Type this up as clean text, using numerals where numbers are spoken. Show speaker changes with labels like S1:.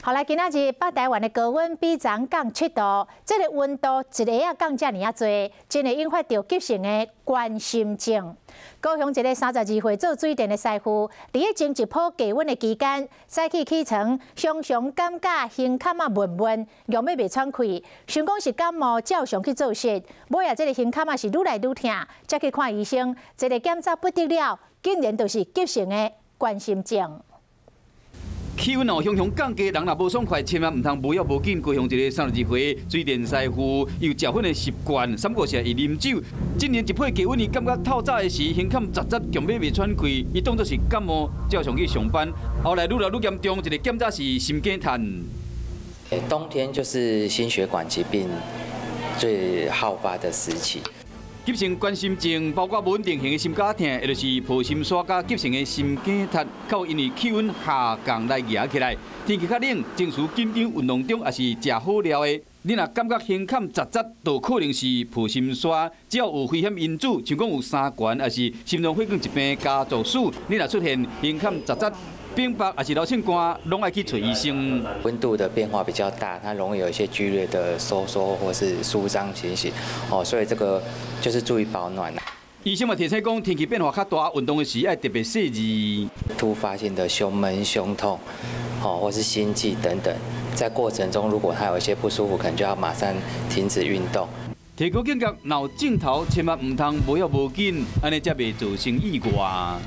S1: 好來，今仔日北台灣的高溫比昨降7度，這个溫度一下仔降遮爾仔濟，真會引發著急性的冠心症。高雄一个32歲做水電的師傅，佇咧前一波低溫的期間，早起起床，常常感覺胸坎仔悶悶，用欲袂喘氣，想講是感冒，照常去做事。尾仔這个胸坎仔是愈來愈疼，才去看醫生，一个檢查不得了，竟然就是急性的冠心症。
S2: 氣溫哦，雄雄降低，人若無爽快，千萬毋通無要無緊。高雄一个32歲水電師傅，有食薰的習慣，三五時會啉酒。今年一批低溫，伊感覺透早的時，胸坎窒窒，強欲袂喘氣，伊當作是感冒，照常去上班。後來愈來愈嚴重，一个檢查是心梗癱。
S3: 冬天就是心血管疾病最好發的時期。
S2: 急性冠心症包括無穩定型的心絞痛，也就是破心痧佮急性的心梗塞，較因為氣溫下降來惹起來。天氣較冷，情緒緊張、運動中抑是食好料的，你若感覺胸坎窒窒，就可能是破心痧。只要有危險因子，像講有三懸，抑是心臟血管疾病家族史，你若出現胸坎窒窒、冰白，抑是流清汗，攏愛去揣醫生。
S3: 溫度的變化比較大，它容易有一些劇烈的收縮或是舒張情形，哦，所以這個就是注意保暖。
S2: 醫生嘛提醒講，天氣變化較大，運動的時愛特別細緻。
S3: 突發性的胸悶、胸痛，哦，或是心悸等等，在過程中如果他有一些不舒服，可能就要馬上停止運動。
S2: 提高警覺，若有症頭，千萬毋通無要無緊，按呢才袂造成意外。